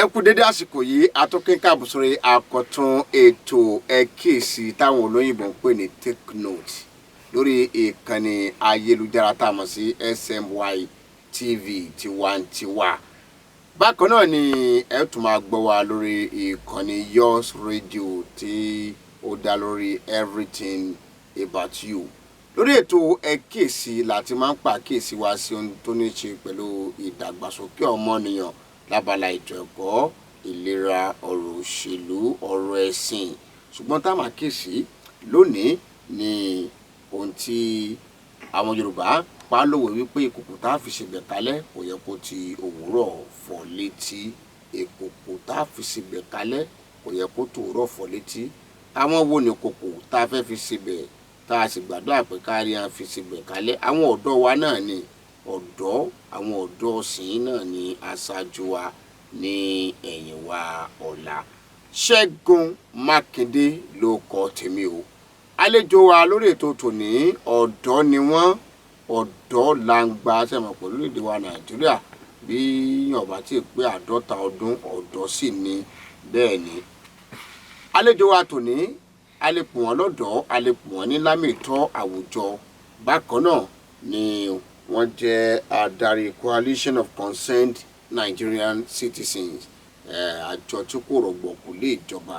Ẹ kú dédé àsìkò yìí. Atọ́kín káàbọ̀ sórí àkọ́tún ètò Ẹ Kíyèsí, táwọn olóyìnbó ń pè ní Take Note, lórí ìkànnì ayélujára tá a mọ̀ sí SMY TV Tiwantiwa. Bákan náà ni ẹ tún máa gbọ́ wa lórí ìkànnì Yours Radio, tí ó dá lórí Everything About You. Lórí ètò Ẹ Kíyèsí láti máa ń pàkíyèsí wa sí ohun tó ní ṣe pẹ̀lú ìdàgbàsókè ọmọnìyàn lábala ètò ẹ̀kọ́, ìlera, ọ̀rọ̀ òṣèlú, ọ̀rọ̀ ẹ̀sìn. Ṣùgbọ́n tá a máa kíyèsí lónìí ni ohun tí àwọn Yorùbá pa lówe wípé ìkòkò tá a fi ṣebẹ̀ kalẹ̀ kò yẹ kó ti òwúrọ̀ fọ́ létí. Ìkòkò tá a fi ṣebẹ̀ kalẹ̀ kò yẹ kó tó òwúrọ̀ fọ́ létí. Àwọn wo ni ìkòkò tá a fẹ́ fi ṣebẹ̀, tá a sì gbàdúrà pé kárí à fi ṣebẹ̀ kalẹ̀? Àwọn ọ̀dọ́ wa náà ni. Ọ̀dọ́, àwọn ọ̀dọ́ ọ̀sìn náà ni aṣáájú wa ní ẹ̀yìn wa ọ̀la. Ṣẹ́gun Mákindé ló kọ tèmi o. Àlejò wa lórí ètò tòní, ọ̀dọ́ ni wọ́n, ọ̀dọ́ langba. Sẹ́mọ̀ pẹ̀lú èdè wa Nàìjíríà, bí yàn bá ti pé 50 ọdún, ọ̀dọ́ sì ni. Bẹ́ẹ̀ ni àlejò wa tòní, a lè pè wọ́n lọ́dọ̀ọ́, a lè pè wọ́n ní lámìtọ́ àwùjọ. Bákan náà ni wọ́n jẹ́ adarí Coalition of Concerned Nigerian Citizens, àjọ tí kò rọ̀gbọ̀kú lé ìjọba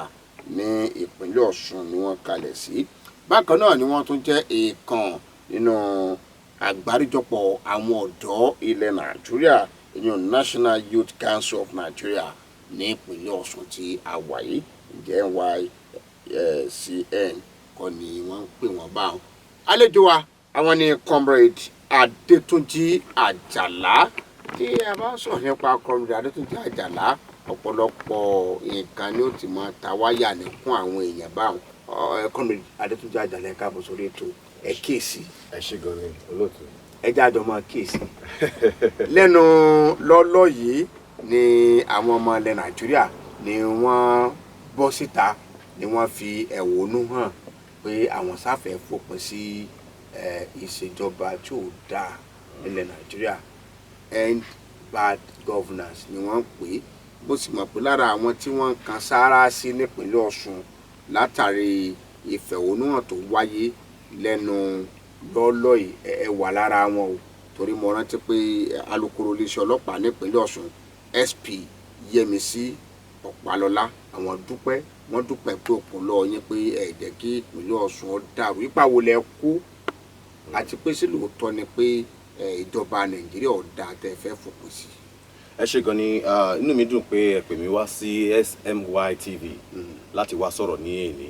ní ìpínlẹ̀ Ọ̀ṣun ni wọ́n kalẹ̀ sí. Bákan náà ni wọ́n tún jẹ́ èèkàn nínú àgbáríjọpọ̀ àwọn ọ̀dọ́ ilẹ̀ Nàìjíríà, ìyẹn National Youth Council of Nigeria ní ìpínlẹ̀ Ọ̀ṣun tí a wà yìí. Ǹjẹ́ NYCN kọ́ ni wọ́n ń pè wọ́n báwọn? Àlejò wa, àwọn ni Comrade Adétúnjì Àjàlá. Tí a bá sọ̀rọ̀ nípa Comrade Adétúnjì Àjàlá, ọ̀pọ̀lọpọ̀ nǹkan ni ó ti máa ta wáyà nìkún àwọn èèyàn báwọn. Comrade Adétúnjì Àjàlá, ẹ káàbọ̀ sórí ètò Ẹ Kíyèsí. Ẹ ṣé gan ni, olóòtú. Ẹ jẹ́ àjọ máa kíyèsí. Lẹ́nu lọ́lọ́ yìí ni àwọn ọmọ ilẹ̀ Nàìjíríà ni wọ́n bọ́ síta, ni wọ́n fi ẹ̀hónú hàn pé àwọn sáfẹ́ fòpin sí ìṣèjọba tí ò dáa nílẹ̀ Nàìjíríà. End Bad Governance ni wọ́n ń pè é. Mo sì mọ̀ pé lára àwọn tí wọ́n ń kan sáárá sí nípínlẹ̀ Ọ̀ṣun látàrí ìfẹ̀hónúhàn tó wáyé lẹ́nu lọ́lọ́ yìí, ẹ wà lára wọn o, torí mo rántí pé alukoro iléeṣẹ́ ọlọ́pàá nípínlẹ̀ Ọ̀ṣun, SP Yẹmisí Ọ̀pálọ́lá, àwọn dúpẹ́, wọ́n dúpẹ́ pé òkun lọ́ọ́ yín pé ẹ jẹ́ kí ìpínlẹ̀ Ọ̀ṣun ó dàrú. Ipa wo lẹ kó, àti pé sí lóòótọ́ ni pé ìjọba Nàìjíríà ò dáa tẹ́ fẹ́ fòpin sí? Ẹ ṣé gan ni. Inú mi dùn pé ẹ pè mí wá sí SMY TV láti wá sọ̀rọ̀ ní èní.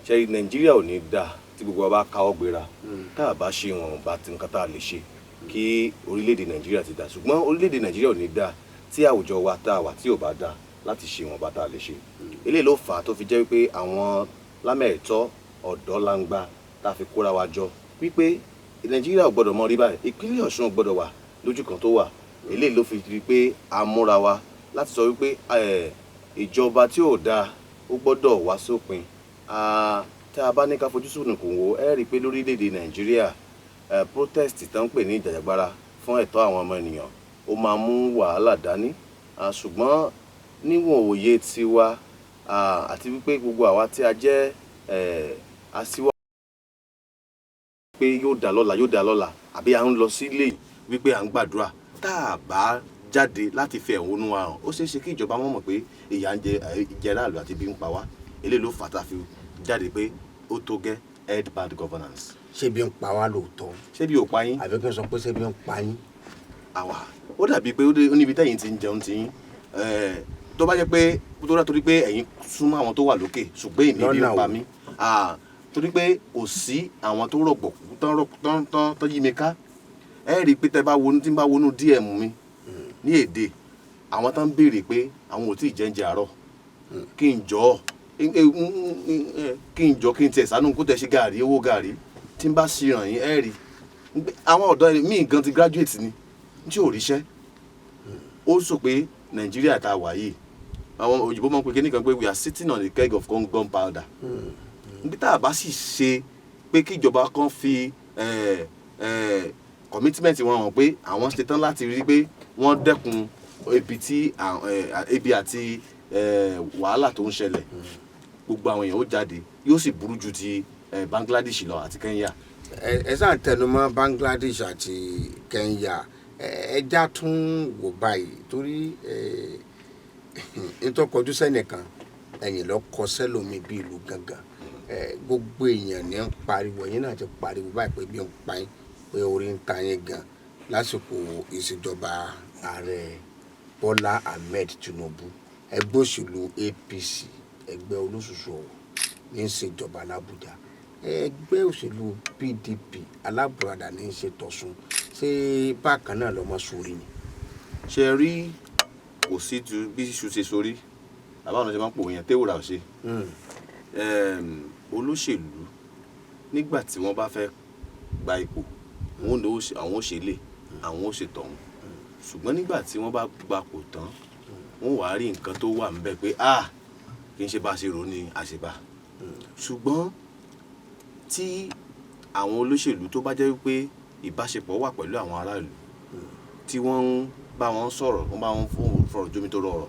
Ṣé Nàìjíríà ò ní dáa tí gbogbo wa bá káwọ́ gbéra, tá a bá ṣe wọn bá ti nǹkan tá a lè ṣe kí orílẹ̀-èdè Nàìjíríà ti dà? Ṣùgbọ́n orílẹ̀-èdè Nàìjíríà ò ní dáa tí àwùjọ wa tá a wà tí ò bá dáa láti ṣe wọn bá tá a lè ṣe. Eléyìí ló fà á tó fi jẹ́ wípé àwọn lámẹ̀ẹ̀tọ́ ọ̀dọ́ langba tá a fi kóra wa jọ wípé Nàìjíríà ò gbọ́dọ̀ mọ rí báyìí, ìpínlẹ̀ Ọ̀ṣun ò gbọ́dọ̀ wà lójú kan tó wà. Eléyìí ló fi di pé a múra wa láti sọ wípé ìjọba tí ò dáa, ó gbọ́dọ̀ wá sópin. Tá a bá ní ká fojú sùnùkùn wò, ẹ rí i pé lórílẹ̀‐èdè Nàìjíríà, protest tó ń pè ní ìjàjàgbara fún ẹ̀tọ́ àwọn ọmọ ènìyàn, ó máa mú wàhálà dání. Ṣùgbọ́n níwọ̀n òye tiwa, àti wípé gbogbo àwa tí a jẹ́ aṣíwájú pé yóò dá lọ́la, yóò dá lọ́la, àbí à ń lọ sílé wípé à ń gbàdúrà, tá a bá jáde láti fi ẹ̀hónú wa hàn, ó ṣeé ṣe kí ìjọba mọ̀ pé ìyà ń jẹ jẹ aráàlú àti bí ń pa wá. Eléyìí ló fà á tá a fi jáde pé ó tó gẹ́, end bad governance. Ṣé bí ń pa wá lóòótọ́? Ṣé bí ò pa yín? Àbí kí n sọ pé ṣé bí ń pa yín? Àwa, ó dàbí pé ó níbi tẹ́yìn ti ń jẹun ti yín, tó bá jẹ́ pé tó dá, torí pé ẹ̀yin súnmọ́ àwọn tó wà lókè. Ṣùgbọ́n èmi bí ń pa mí, torí pé kò sí àwọn tó rọ̀gbọ̀kú tán tán tán yí mi ká. Ẹ rí i pé tẹ́ bá wọnú, tí ń bá wọnú DM mi ní èdè, àwọn tán ń béèrè pé àwọn ò tí ì jẹ́ǹjẹ àárọ̀, kí n jọ kí n jọ kí n tiẹ̀ sánú kó tẹ̀ ṣe gàrí, owó gàrí tí n bá ṣe ràn yín. Ẹ rí àwọn ọ̀dọ́ míì gan ti graduate ni tí ò ríṣẹ́. Ó sọ pé Nàìjíríà tá a wà yìí, àwọn òyìnbó máa ń pe kíní kan pé we are sitting on a keg of gunpowder. Níbi tá a bá sì ṣe pé kí ìjọba kan fi commitment wọn hàn pé àwọn ṣetán láti rí pé wọ́n dẹ́kun Ebi tí ebi àti wàhálà tó ń ṣẹlẹ̀, gbogbo àwọn èèyàn ó jáde, yóò sì burú ju ti Bangladesh lọ àti Kenya. Ẹ sáà tẹnumọ́ Bangladesh àti Kenya. Ẹ já tún wò báyìí, torí ntọ́kọjú sẹ́nìkan, ẹ̀yìn lọ kọ sẹ́lómi bí ìlú gangan. Gbogbo èèyàn ní ń pariwo, ẹ̀yin náà ti pariwo báyìí pé bí ń pa yín, pé orí ń ta yín gan lásìkò ìṣèjọba ààrẹ Bọ́lá Ahmed Tinubu. Ẹgbẹ́ òṣèlú APC, ẹgbẹ́ olóṣooṣù ọ̀wọ̀ ní í ṣèjọba l'Àbújá, ẹgbẹ́ òṣèlú PDP alábùradà ní í ṣe tọ̀sùn. Ṣé bákan náà lọ́mọ sórí ni? Ṣe rí, kò sí ju bí iṣu ṣe sórí àbáwọn ṣe máa ń pòwe yẹn, téwòrà ò ṣe. Olóṣèlú, nígbà tí wọ́n bá fẹ́ gba ipò, wọ́n ní àwọn ó ṣe lè, àwọn ó ṣe tọ̀hún, ṣùgbọ́n nígbà tí wọ́n bá gbapò tán, wọ́n wàá rí nǹkan tó wà níbẹ̀ pé, ah, kì í ṣe bá a ṣe rò ní àṣebá. Ṣùgbọ́n tí àwọn olóṣèlú tó bá jẹ́ wípé ìbáṣepọ̀ wà pẹ̀lú àwọn aráàlú, tí wọ́n ń bá wọn sọ̀rọ̀, wọ́n bá wọn fọ̀rọ̀ jómi tó rọrọ̀,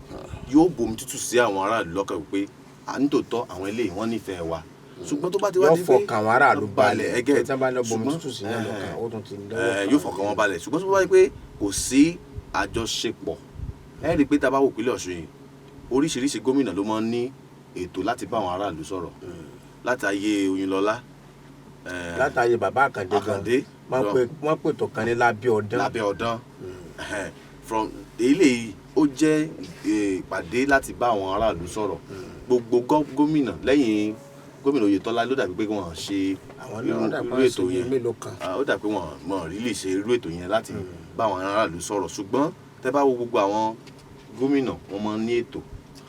yóò bomi tútù sí àwọn aráàlú lọ́kàn wípé à ń tòótọ́ àwọn eléyìí, wọ́n nífẹ̀ẹ́ wa. Ṣùgbọ́n tó bá ti wá Yóò di pé fọkàn àwọn aráàlú balẹ̀. Ẹgẹ́ Tí wọ́n bá lọ bomi ṣùgbọ́n tútù sí yẹn lọ́kàn, ó tún ti lọ́wọ́. Yóò fọkàn wọn balẹ̀. Ṣùgbọ́n tó bá yẹ pé kò sí àjọṣepọ̀, ẹ rí i pé tá a bá wò ìpínlẹ̀ Ọ̀ṣun yìí, oríṣiríṣi gómìnà ló máa ń ní ètò láti bá àwọn aráàlú sọ̀rọ̀ láti ayé Oyinlọ́lá, Látàyè bàbá Àkàndé gan. Àkàndé. Wọ́n pè tó kan ní lábẹ́ ọdán. Lábẹ́ ọ̀dán. From eléyìí, ó jẹ́ ìpàdé láti bá àwọn aráàlú sọ̀rọ̀. Gbogbo gómìnà lẹ́yìn gómìnà Oyètọ́lá ló dàbí pé wọ́n ṣe Àwọn náà wọ́n dàbí irú wọ́n ètò ṣe bíi yẹn. mélòó kan. Ah, ó dàbí pé wọ́n mọ̀ rí lè ṣe irú ètò yẹn láti bá àwọn aráàlú sọ̀rọ̀. Ṣùgbọ́n tẹ́ bá wo gbogbo àwọn gómìnà, wọ́n máa ń ní ètò.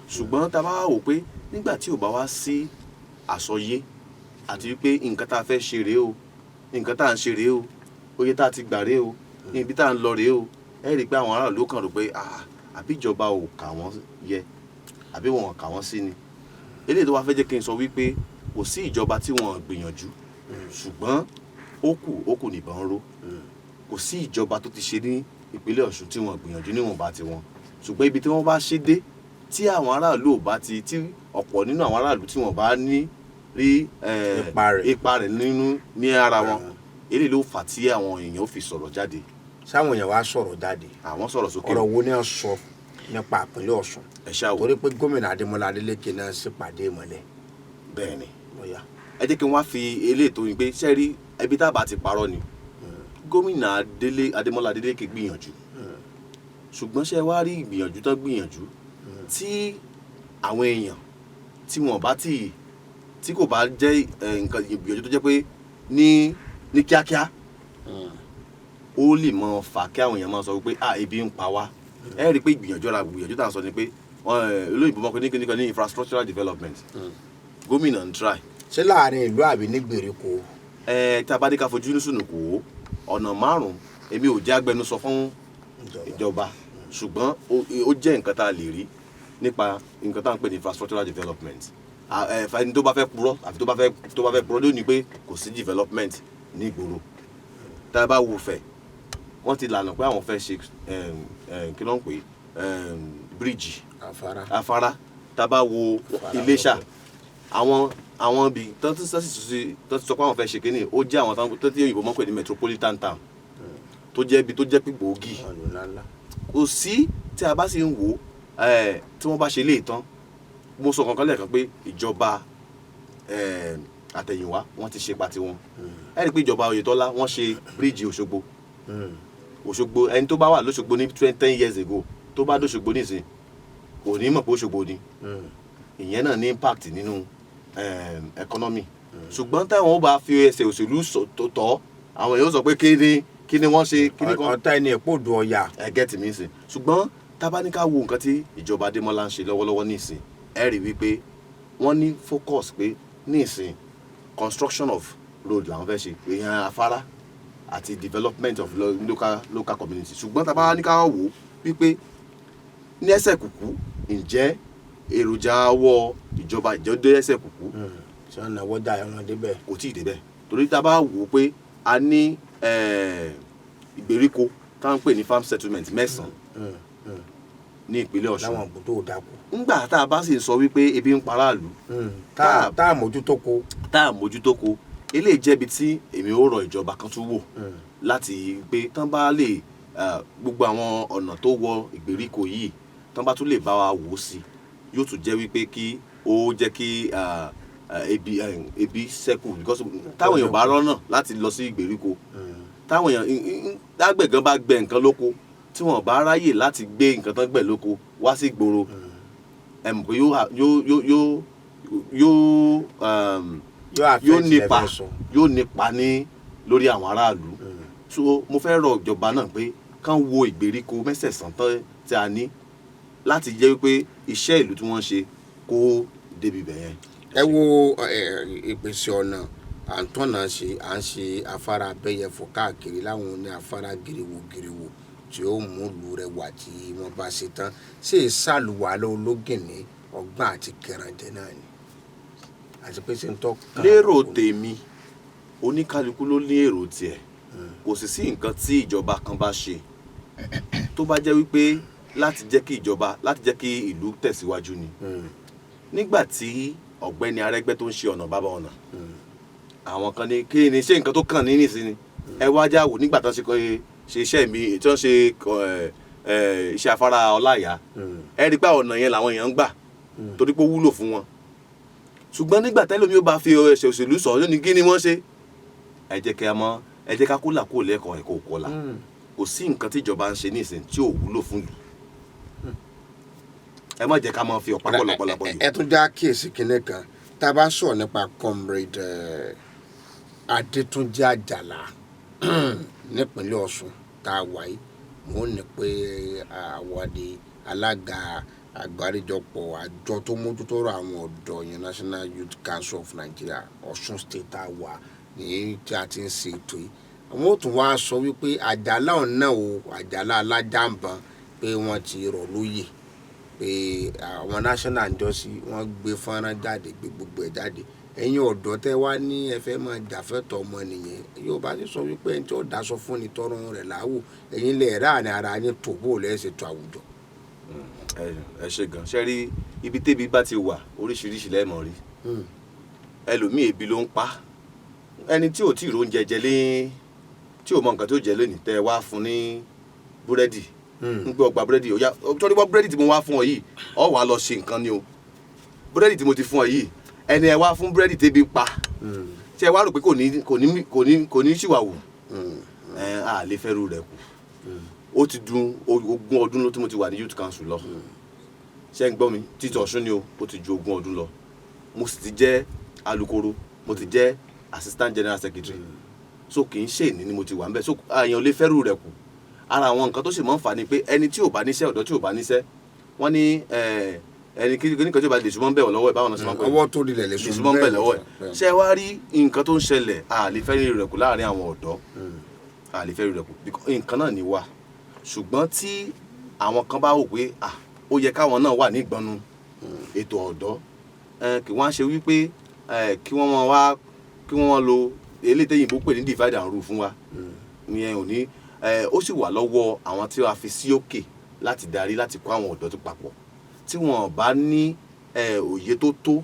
Ṣùgbọ́n tá a bá wá wò pé nígbà tí ò bá wá sí àsọyé àti wípé nǹkan tá a fẹ́ ṣe rèé o, nǹkan tá à ń ṣe rèé o, oye tá a ti gbà rèé o, ibi tá à ń lọ rèé o, ẹ rí i pé àwọn aráàlú kàn rò pé, ah, àbí ìjọba ò kà wọ́n yẹ, àbí wọn ò kà wọ́n sí ni. Eléyìí tó wá fẹ́ jẹ́ kí n sọ wípé kò sí ìjọba tí wọ́n gbìyànjú, ṣùgbọ́n ó kù nìbọn ró. Kò sí ìjọba tó ti ṣe ní ìpínlẹ̀ Ọ̀ṣun tí wọ́n gbìyànjú níwọ̀nba tiwọn, ṣùgbọ́n ibi tí wọ́n bá ṣe dé, tí àwọn aráàlú ò bá ti, tí ọ̀pọ̀ nínú àwọn aráàlú tí wọ́n bá ní rí Ipa rẹ̀. Ipa rẹ̀ nínú ní ara wọn, eléyìí ló fà tí àwọn èèyàn ó fi sọ̀rọ̀ jáde. Sáwọn èèyàn wá sọ̀rọ̀ jáde? Àwọn sọ̀rọ̀ sókè. Ọ̀rọ̀ wo ni wọ́n sọ nípa ìpínlẹ̀ Ọ̀ṣun? Ẹ ṣáà wò. Torí pé gómìnà Adémọ́lá Adélékè náà ṣèpàdé ìmọ̀lẹ̀. Bẹ́ẹ̀ ni. Lọ́yà. Ẹ jẹ́ kí n wá fi eléyìí tó yin pé ṣé rí ẹbí tá a bá ti parọ́ ni, gómìnà Adémọ́lá Adélékè gbìyànjú, ṣùgbọ́n ṣé wá rí ìgbìyànjú tán gbìyànjú, tí àwọn èèyàn tí wọ́n bá tí tí kò bá jẹ́ nǹkan ìgbìyànjú tó jẹ́ pé ní kíákíá, ó lè mọ fà kí àwọn èèyàn máa sọ wípé, ah, ebi ń pa wá. Ẹ rí i pé ìgbìyànjú ara ìgbìyànjú tá à ń sọ ni pé wọ́n, olóyìnbó mọ̀ pé ní kíní kan ní infrastructural development, gómìnà ń try. Ṣé láàrin ìlú àbí ní gbèríko? Ẹ tí a bá dé ká fojú sùnùkù wò, ọ̀nà márùn-ún, èmi ò jẹ́ agbẹnusọ fún ìjọba, ṣùgbọ́n ó jẹ́ nǹkan tá a lè rí nípa nǹkan tá à ń pè ní infrastructural development. Ẹni tó bá fẹ́ purọ́, àfi tó bá fẹ́ purọ́ lónìí pé kò sí development ní ìgboro. Tá a bá wo fẹ̀, wọ́n ti lànà pé àwọn fẹ́ ṣe kí ló ń pè é, bíríìjì. Afárá. Afárá. Tá a bá wo Afárá. Iléṣà, àwọn ibi tó ti sọ pé àwọn fẹ́ ṣe kínní, ó jẹ́ àwọn tó tí òyìnbó mọ̀ pé ní metropolitan town, tó jẹ́ ibi tó jẹ́ pé gbòógì. Àwọn ìlú ńláńlá. Kò sí, tí a bá sì ń wò ó, tí wọ́n bá ṣe léè tán, mo sọ kankan lẹ́ẹ̀kan pé ìjọba àtẹ̀yìnwá, wọ́n ti ṣe pa tiwọn. Ẹ rí i pé ìjọba Oyètọ́lá, wọ́n ṣe bíríìjì Òṣogbo. Òṣogbo, ẹni tó bá wà lóṣogbo ní 10 years ago, tó bá dóṣogbo nísìn, kò ní mọ̀ pé Òṣogbo ni. Ìyẹn náà ní impact nínú economy. Ṣùgbọ́n táwọn ó bá fi ẹsẹ̀ òṣèlú tó tọ́, àwọn èèyàn sọ pé kí ni wọ́n ṣe, kí ni kan. Ọ̀tá ẹni èpò ọ̀yà. Ẹ get me sìn. Ṣùgbọ́n tá bá ní ká wo nǹkan tí ìjọba Adémọ́lá ń ṣe lọ́wọ́lọ́wọ́ nísìn, ẹ rí wípé wọ́n ní focus pé nísìn, construction of road làwọn fẹ́ ṣe, èèyàn afárá àti development of local community. Ṣùgbọ́n tá bá ní ká wò wípé ní ẹsẹ̀ kùkú, ǹjẹ́ èròjà ọwọ́ ìjọba ìjọ dé ẹsẹ̀ kùkú? Ṣé wọn náwó dá ẹran débẹ̀? Kò tí ì débẹ̀, torí tá a bá wò ó pé a ní ìgbèríko tá à ń pè ní farm settlement mẹ́sàn-án. Ní ìpínlẹ̀ Ọ̀ṣun. Láwọn ibùdó dáko. Ńgbà tá a bá sì ń sọ wípé ebi ń paráàlú, tá a mójútó ko. Tá a mójútó ko, eléyìí jẹ́bi tí èmi ó rọ ìjọba kan tún wò láti pé tán bá lè gbogbo àwọn ọ̀nà tó wọ ìgbèríko yìí, tán bá tún lè bá wa wò ó sí, yóò tún jẹ́ wípé kí ó jẹ́ kí ebi ṣẹ́kù, because táwọn èèyàn bá rọ́nà láti lọ sí ìgbèríko, táwọn èèyàn lágbẹ̀ gan bá gbẹ nǹkan lóko, tí wọ́n bá ráyè láti gbé nǹkan tán gbẹ̀ lóko wá sí ìgboro, ẹ mọ̀ pé yóò yóò yóò yóò yóò yóò affect yóò nípa lẹ́fẹ̀ẹ́ sọ. Yóò nípa ní lórí àwọn aráàlú. So mo fẹ́ rọ ìjọba náà pé kán wo ìgbèríko mẹ́sẹ̀sán tán tí a ní láti jẹ́ wípé iṣẹ́ ìlú tí wọ́n ń ṣe kó débi ibẹ̀ yẹn. Ẹ wo ìpèsè ọ̀nà, à ń tọ̀nà ṣe, à ń ṣe afárá abẹ́yẹfò káàkiri láwọn ní afárá giriwo giriwo tí ó mú ìlú rẹwà tí wọ́n bá ṣe tán. Ṣé ìsàlùwàlẹ̀ ológìnní ọgbọ́n àti kẹrànjẹ náà ni, àti pé ṣe ń tọ́ kàn? Lérò tèmi, oníkálukú ló ní èrò tiẹ̀. Kò sì sí nǹkan tí ìjọba kan bá ṣe tó bá jẹ́ wípé láti jẹ́ kí ìjọba, láti jẹ́ kí ìlú tẹ̀síwájú ni. Nígbà tí ọ̀gbẹ́ni Arẹ́gbẹ́ tó ń ṣe ọ̀nà bàbá ọ̀nà, àwọn kan ní kí ni ṣé nǹkan tó kàn ní nísìnyí. Ẹ wá já wò nígbà tó ń ṣe ṣe iṣẹ́ mi, tí wọ́n ṣe iṣẹ́ afárá Ọláìyá, ẹ rí i pé ọ̀nà yẹn làwọn èèyàn ń gbà torí pé ó wúlò fún wọn. Ṣùgbọ́n nígbà tẹ́lómi ó bá fi ẹsẹ̀ òṣèlú sọ, yóò ní kí ni wọ́n ṣe. Ẹ jẹ́ kí a mọ̀, ẹ jẹ́ ká kó là kó lẹ́kọ̀ọ́ ẹ̀kọ́ kọlà. Kò sí nǹkan tí ìjọba ń ṣe nísìnyí tí ò wúlò fún ìlú. Ẹ má jẹ́ ká máa fi ọ̀pá pọ̀lọpọ̀lọpọ̀ yìí. Ẹ tún já kíyèsí kinní kan. Tá a bá sọ̀rọ̀ nípa Comrade Adétúnjí Àjàlá nípínlẹ̀ Ọ̀ṣun tá a wà yìí, mò ń ní pé àwọn di alága àgbáríjọpọ̀ àjọ tó mójútó ọ̀rọ̀ àwọn ọ̀dọ́ yẹn, National Youth Council of Nigeria, Ọ̀ṣun State tá a wà ní tí a ti ń ṣe ètò yìí, àwọn ò tún wá sọ wípé Àjàlá ọ̀nà o, Àjàlá alájàmbọ̀n, pé wọ́n ti rọ̀ lóyè, pé àwọn national njọ́sí wọ́n gbé fọ́nrán jáde, gbé gbogbo ẹ̀ jáde. Ẹ̀yin ọ̀dọ́ tẹ́ wá ní ẹ fẹ́ máa jàfẹ́tọ̀ ọmọnìyàn, yóò bá ti sọ wípé ẹni tí ó daṣọ fún ni tọrùn rẹ̀ láwò. Ẹ̀yin lè ráàrin ara yín tó bó lẹ́sẹ̀ tó àwùjọ. Ẹ ṣe gan. Ṣe rí ibi tébi bá ti wà, oríṣiríṣi lẹ́ẹ̀mọ̀ rí. Ẹlòmíì, ebi ló ń pa. Ẹni tí ò tí ì róúnjẹ jẹ lé, tí ò mọ nǹkan tó jẹ lónìí, tẹ wá fún ní búrẹ́dì, ń gbé ọgbà búrẹ́dì, ó yá, torí wọ́n búrẹ́dì tí mo wá fún ọ yìí, ọ wàá lọ ṣe nǹkan ni o. Búrẹ́dì tí mo ti fún ọ yìí, ẹni ẹ wá fún búrẹ́dì tébi pa, ṣé ẹ wá rò pé kò ní ṣìwàwù? Ẹ á lè fẹ́rù rẹ̀ kù. Ó ti dun 20 ọdún ló tí mo ti wà ní youth council lọ. Ṣé ń gbọ́ mi? Títí Ọ̀ṣun ni o. Ó ti ju 20 ọdún lọ. Mo sì ti jẹ́ alukoro, mo ti jẹ́ assistant general secretary, so kì í ṣe ìní ni mo ti wà ń bẹ̀. So àyàn lè fẹ́rù rẹ̀ kù. Ara àwọn nǹkan tó sì máa ń fà ni pé ẹni tí ò bá níṣẹ́, ọ̀dọ́ tí ò bá níṣẹ́, wọ́n ní ẹni kí nǹkan tí ò bá lè súnmọ́ ń bẹ̀ wọ́n lọ́wọ́ ẹ̀, báwọn náà ṣe máa ń pè é? Ọwọ́ tó rilẹ̀ lè lè súnmọ́ ń bẹ̀ lọ́wọ́ ẹ̀. Ṣé ẹ wá rí nǹkan tó ń ṣẹlẹ̀? A lè fẹ́rù rẹ̀ kù láàrin àwọn ọ̀dọ́, a lè fẹ́rù rẹ̀ kù because nǹkan náà ni wà. Ṣùgbọ́n tí àwọn kan bá wò pé, ah, ó yẹ káwọn náà wà ní ìgbọnnu ètò ọ̀dọ́, kí wọ́n á ṣe wípé kí wọ́n máa wá, kí wọ́n máa lo eléyìí téyìnbó pè ní divide and rule fún wa ìyẹn ò ní. Ó sì wà lọ́wọ́ àwọn tí a fi sí òkè láti darí, láti kó àwọn ọ̀dọ́ tó papọ̀. Tí wọ́n bá ní òye tó tó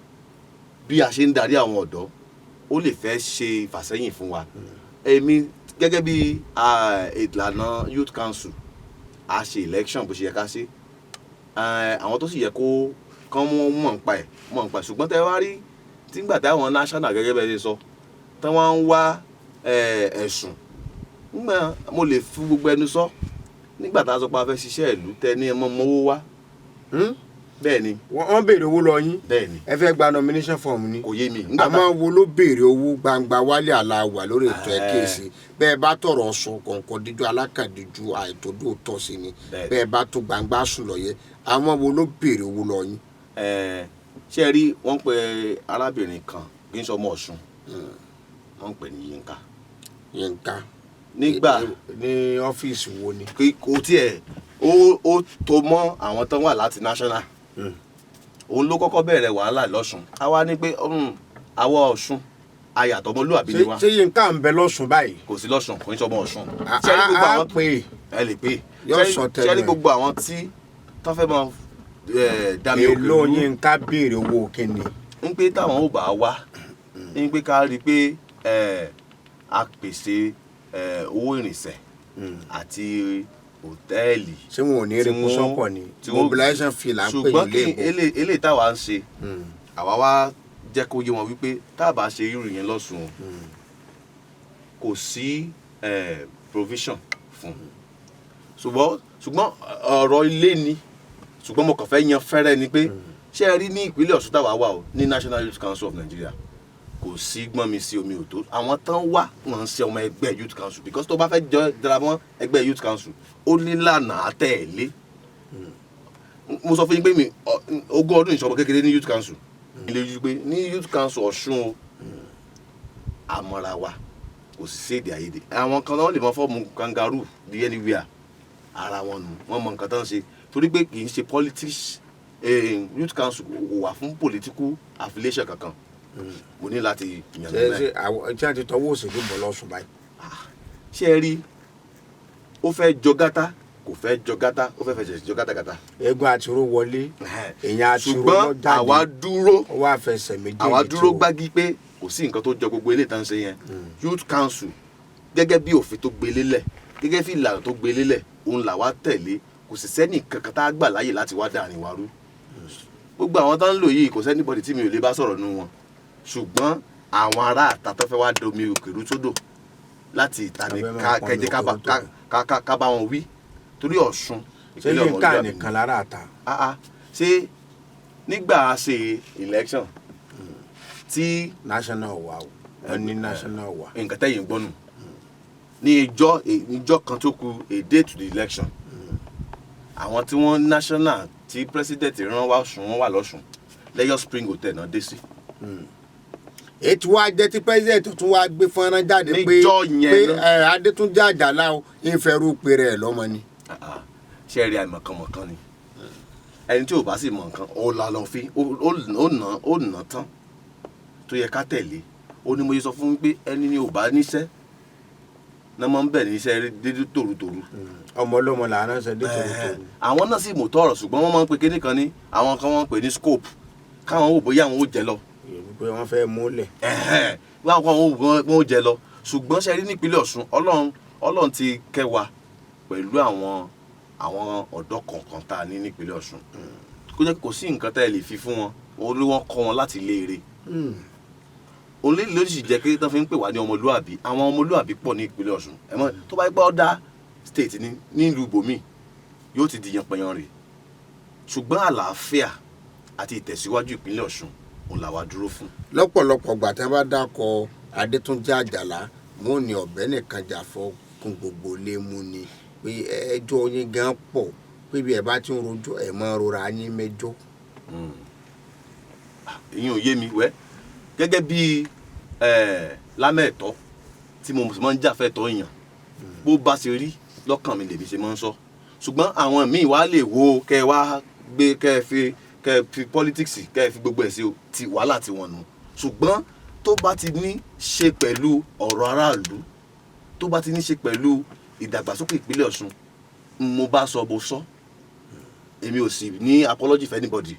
bí a ṣe ń darí àwọn ọ̀dọ́, ó lè fẹ́ ṣe ìfàsẹ́yìn fún wa. Èmi gẹ́gẹ́ bí ìlànà youth council, a ṣe election bó ṣe yẹ ká ṣe. Àwọn tó sì yẹ kó kán mú mọ̀ nípa ẹ̀ mọ̀ nípa ẹ̀. Ṣùgbọ́n tẹ́ wá rí tígbà táwọn national, gẹ́gẹ́ bẹ́ẹ̀ ṣe sọ, tí wọ́n ń wá ẹ̀sùn nígbà, mo lè fi gbogbo ẹnu sọ, nígbà tá a sọ pé a fẹ́ ṣiṣẹ́ ìlú, tẹ ní ẹ mọ́ mọ́wó wá. Bẹ́ẹ̀ ni. Wọ́n béèrè owó lọ yín? Bẹ́ẹ̀ ni. Ẹ fẹ́ gba nomination form ni? Kò yé mi nígbà tá Àmọ́ wo ló béèrè owó? Gbangba wálé àlàwà lórí ètò ẹ̀ kíyèsí. Bẹ́ẹ̀ bá tọrọ sọ kọ̀ọ̀kan díjú alákàdíjú àìtódò tọ́ sí ni. Bẹ́ẹ̀ bá tó gbangba sùn lọ́yẹ, àwọn wo ló béèrè owó lọ yín? Ṣé ẹ rí, wọ́n pe arábìnrin kan, kì í ṣe ọmọ Ọ̀ṣun, wọ́n ń pè ní Yínká. Yínká? Nígbà Ní ọ́fíìsì wo ni? Kò tiẹ̀ ó tó mọ́ àwọn tán wà láti national. Òun ló kọ́kọ́ bẹ̀rẹ̀ wàhálà lọ́ṣun. Àwa ní pé àwa Ọ̀ṣun ayàtọ̀, ọmọlúwàbí ni wa. Ṣé Yínká ń bẹ lọ́sùn báyìí? Kò sí lọ́ṣun, kò ní sọ ọmọ Ọ̀ṣun. Ṣé ẹ rí gbogbo A àwọn pè é. Ẹ lè pè é. Yóò sọ Ṣé ẹ rí tẹnu ẹ̀. gbogbo àwọn tí tó fẹ́ mọ dami òkè Èló rú. Yínká béèrè owó kíni? Ń pé táwọn ò bá wá, ń pé ká rí i pé a pèsè owó ìrìnsẹ̀ àti hòtẹ́ẹ̀lì. Ṣé wọn ò ní rí tí kó sọ́pọ̀ ni? Mobilization fee là ń pè Ṣùgbọ́n ní kí léèbó. eléyìí táwa ń ṣe, àwa wá jẹ́ kó yé wọn wípé tá a bá ṣe irú yẹn lọ́sùn o, kò sí provision fún. Ṣùgbọ́n ọ̀rọ̀ ilé ni, ṣùgbọ́n mo kàn fẹ́ yan fẹ́rẹ́ ni pé, ṣé ẹ rí ní ìpínlẹ̀ Ọ̀ṣun táwa wà o, ní National Youth Council of Nigeria, kò sí gbọ́n mi sí omi ò tó. Àwọn tán wá, wọn ń ṣe ọmọ ẹgbẹ́ youth council, because tó bá fẹ́ jọ darapọ̀ mọ́ ẹgbẹ́ youth council, ó ní lànà àtẹ̀lé. Mo sọ fún yín pé mi 20 ọdún ìṣọ̀bọ kékeré ní youth council ilé yìí, pé ní youth council Ọ̀ṣun o, àmọ́ra wa, kò sì sí èdè àìyedè. Àwọn kan náà lè mọ form kangaroo di anywhere, ara wọn nù, wọn mọ nǹkan tó ń ṣe, torí pé kì í ṣe politics. Youth council kò wà fún political affiliation kankan. Mo ní láti yànnà Ṣé náà. Ṣé àwọn tí wọ́n ti tọwọ́ òṣèlú bọ̀ lọ́sùn báyìí? Ṣé ẹ rí, ó fẹ́ jọ gátá, kò fẹ́ jọ gátá, ó fẹ́ fẹsẹ̀ jọ gátagàta. Eégún àtiró wọlé, èèyàn àtiró Ṣùgbọ́n lọ jáde. àwa dúró. Ó wá fẹsẹ̀ méjèèjì Àwa dúró tì ó. gbági pé kò sí nǹkan tó jọ gbogbo eléyìí tá ń ṣe yẹn. Youth council, gẹ́gẹ́ bí òfin tó gbé lélẹ̀, gẹ́gẹ́ bí ìlànà tó gbé lélẹ̀, òun làwa tẹ̀lé. Kò sì sẹ́nì kankan tá a gbà láàyè láti wá dàrin wa rú. Gbogbo àwọn tó ń lò yìí, kò s'anybody tí mi ò lè bá sọ̀rọ̀ nù wọn, ṣùgbọ́n àwọn ará àta tó fẹ́ wá domi òkèrú sódò láti ìta ni Abẹ́ máa ká pọn kẹjẹ ká omi bá òkèrú sódò. ká bá wọn wí, torí Ọ̀ṣun Ṣé ìpínlẹ̀ Yínká ọmọlúwàbí ni. nìkan lára àta? Ah, ah. Ṣé nígbà ṣe election tí National wà o, wọ́n ní national wà. Nǹkan tẹ́yìn gbọ́ nù ní ìjọ kan tó kù, a day to the election, àwọn tí wọ́n national tí president rán wá Ọ̀ṣun, wọ́n wà lọ́ṣun, Lẹ́yọ̀ Spring Hotel náà dé sí. Ètò wa jẹ́ tí president tún wá gbé fọ́nrán jáde pé Níjọ́ yẹn pé náà. ẹ Adétúnjì Àjàlá o, ìfẹ́rù péré ẹ̀ lọ́mọ ni. Ah, ah. Ṣé ẹ rí, àìmọ̀kànmọ̀kàn ni ẹni tí ò bá sì mọ̀ nǹkan, ó la lọ fi ó nà tán tó yẹ ká tẹ̀lé. Ó ní mo yẹ sọ fún mi pé ẹni ni ò bá níṣẹ́ náà máa ń bẹ̀ níṣẹ́ dédé tòrutòru. Ọmọ ọlọ́mọ là ń ránṣẹ́ dé tòrótòró. Àwọn náà sì mọ̀ tọrọ, ṣùgbọ́n wọ́n máa ń pe kíní kan ní, àwọn kan wọ́n ń pè ní scope, káwọn wò bóyá àwọn ò jẹ lọ. Pé wọ́n fẹ́ múlẹ̀. Wọ́n àwọn ò jẹ lọ. Ṣùgbọ́n ṣe rí nípínlẹ̀ Ọ̀ṣun, Ọlọ́run ti kẹ́ wa pẹ̀lú àwọn ọ̀dọ́ kọ̀ọ̀kan tá a ní nípínlẹ̀ Ọ̀ṣun, kó jẹ́ kò sí nǹkan tá ẹ lè fi fún wọn, orí wọn kọ́ wọn láti léere olè ló sì jẹ́ pé tán fi ń pè wá ní ọmọlúàbí. Àwọn ọmọlúàbí pọ̀ ní ìpínlẹ̀ Ọ̀ṣun. Ẹ mọ̀ tó bá gbọ́ ọ̀dà state ní nílùú ibòmíì, yóò ti di yanpanyan rè, ṣùgbọ́n àlàáfíà àti ìtẹ̀síwájú ìpínlẹ̀ Ọ̀ṣun, òun làwa dúró fún. Lọ́pọ̀lọpọ̀ gbà tí wọ́n bá dákọ̀ Adétúnjì Àjàlá, wọn ò ní ọ̀bẹ nìkan jà fọ́ kún gbogbo lé mú ni, pé ẹjọ́ yín gan pọ̀, pé bí ẹ bá ti ń rojọ́, ẹ máa rora yín mẹ́jọ. Ìyẹn ò yé mi wẹ́. Gẹ́gẹ́ bí lámẹ̀tọ́ tí mo máa ń jà fẹ́ tọ́ èèyàn, bó bá ṣe rí lọ́kàn mi lèmi ṣe máa ń sọ, ṣùgbọ́n àwọn míì wá lè wo kẹ́ ẹ wá gbé, kẹ́ ẹ fi politics, kẹ́ ẹ fi gbogbo ẹ̀ sí o, ti wàhálà tí wọ́n nù. Ṣùgbọ́n tó bá ti ní ṣe pẹ̀lú ọ̀rọ̀ aráàlú, tó bá ti ní ṣe pẹ̀lú ìdàgbàsókè ìpínlẹ̀ Ọ̀ṣun, mo bá sọ bó sọ, èmi ò sì ní apology for anybody.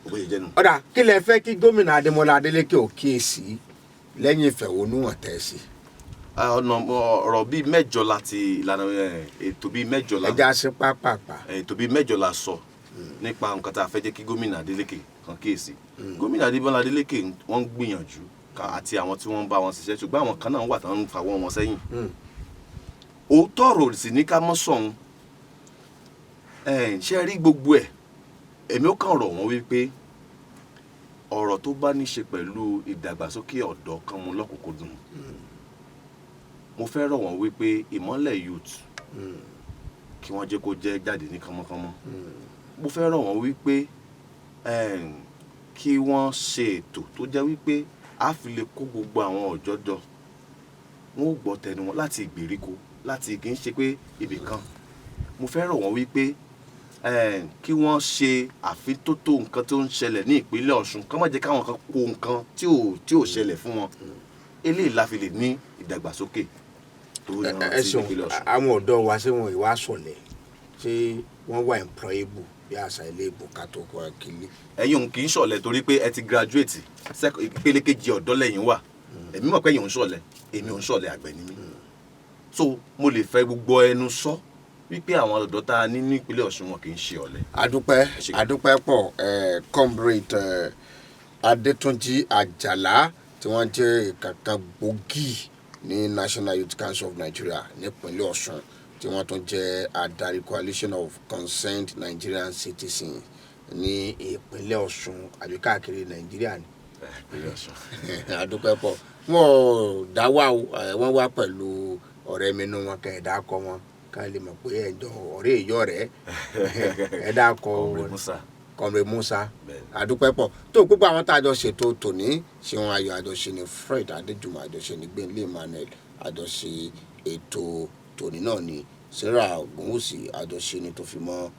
Bó ṣe jẹ́ nu. Ọ̀dà, kí lẹ fẹ́ kí gómìnà Adémọlá Adélékè ò kíyèsí lẹ́yìn ìfẹ̀hónúhàn tẹ̀ sí? Ọ̀nà ọ̀rọ̀ bíi mẹ́jọ láti ìlànà ètò bíi mẹ́jọ la Ẹja sí pápápá. Ètò bíi 8 la sọ nípa nǹkan tá a fẹ́ jẹ́ kí gómìnà Adélékè kan kíyèsí. Gómìnà Adémọlá Adélékè, wọ́n ń gbìyànjú àti àwọn tí wọ́n ń bá wọn ṣiṣẹ́, ṣùgbọ́n àwọn kan náà wà tán ń fawọ́ wọn sẹ́yìn. Òótọ́ ọ̀rọ̀ sì ní ká mọ́ sọ̀hún. Ṣe rí gbogbo ẹ̀, èmi ó kàn rọ̀ wọ́n wípé ọ̀rọ̀ tó bá ní ṣe pẹ̀lú ìdàgbàsókè ọ̀dọ́ kan mú lọ́kùnkúndùn. Mo fẹ́ rọ̀ wọ́n wípé Ìmọ́lẹ̀ Youth, kí wọ́n jẹ́ kó jẹ́ jáde ní kánmọ́kánmọ́. Mo fẹ́ rọ̀ wọ́n wípé kí wọ́n ṣe ètò tó jẹ́ wípé a fi lè kó gbogbo àwọn ọ̀jọ́ jọ, wọ́n ó gbọ́ tẹnu wọn láti ìgbèríko, láti kì í ṣe pé ibì kan. Mo fẹ́ rọ̀ wọ́n wípé kí wọ́n ṣe àfintótó nǹkan tó ń ṣẹlẹ̀ ní ìpínlẹ̀ Ọ̀ṣun, kí wọ́n má jẹ́ káwọn kan kó nǹkan tí ò ṣẹlẹ̀ fún wọn. Eléyìí la fi lè ní ìdàgbàsókè tó Ẹ yanrantí ṣeun. nípínlẹ̀ Ọ̀ṣun. Àwọn ọ̀dọ́ wa, ṣé wọn ìwà sọ̀lẹ̀? Ṣé wọ́n wà employable bí àṣà ilé ìbò ká tó kọ́ kílé? Ẹ̀yin òun kì í ṣọ̀lẹ torí pé ẹ ti graduate, ìpele kejì ọ̀dọ́ lẹ́yìn wà. Èmi mọ̀ pé ẹ̀yin ò ń ṣọ̀lẹ, èmi ò ń ṣọ̀lẹ, àgbẹ̀ ni mí. So mo lè fẹ́ gbogbo ẹnu sọ wípé àwọn ọ̀dọ́ tá a ní ní ìpínlẹ̀ Ọ̀ṣun, wọn kì í ṣe ọ̀lẹ. Adúpẹ́. Ẹ ṣé gan. Adúpẹ́ pọ̀, Comrade Adétúnjì Àjàlá, tí wọ́n jẹ́ ìkàkàn gbòógì ní National Youth Council of Nigeria nípínlẹ̀ Ọ̀ṣun, tí wọ́n tún jẹ́ adarí Coalition of Concerned Nigerian Citizens ní ìpínlẹ̀ Ọ̀ṣun àbí káàkiri Nàìjíríà ni. Ìpínlẹ̀ Ọ̀ṣun. Adúpẹ́ pọ̀. Wọn ò dá wà o, wọ́n wá pẹ̀lú ọ̀rẹ́ mi nú wọn, kẹ́ ẹ̀ dá kọ́ wọn ká lè mọ̀ pé ẹ̀jọ̀ ọ̀rẹ́ ìyọ́ rẹ̀ ẹ̀ dá kọ́. Comrade Musa. Comrade Musa. Bẹ́ẹ̀ni. Àdúpẹ́ pọ̀ tó púpọ̀. Àwọn tá a jọ ṣètò tòní, Ṣéun Ayọ̀ àjọṣe ní, Fred Adéjùmọ̀ àjọṣe ní, Gbẹ̀nlé Emmanuel àjọṣe ètò tòní náà ní, Sarah Ògúnwùsì àjọṣe ní, tó fi mọ́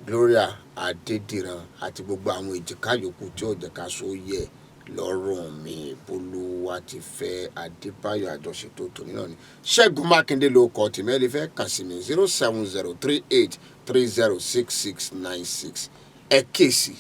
Gloria Adédìran àti gbogbo àwọn èjìká yòókù tí ò jẹ́ ká so yẹ lọ́rùn mi. Bolúwa ti fẹ́ Adébáyọ̀ àjọṣe tó tòní náà ni. Ṣẹ́gun Mákindé ló kọ tèmi. Ẹ lè fẹ́ kàn sí mi, 07038306696. Ẹ kíyèsí.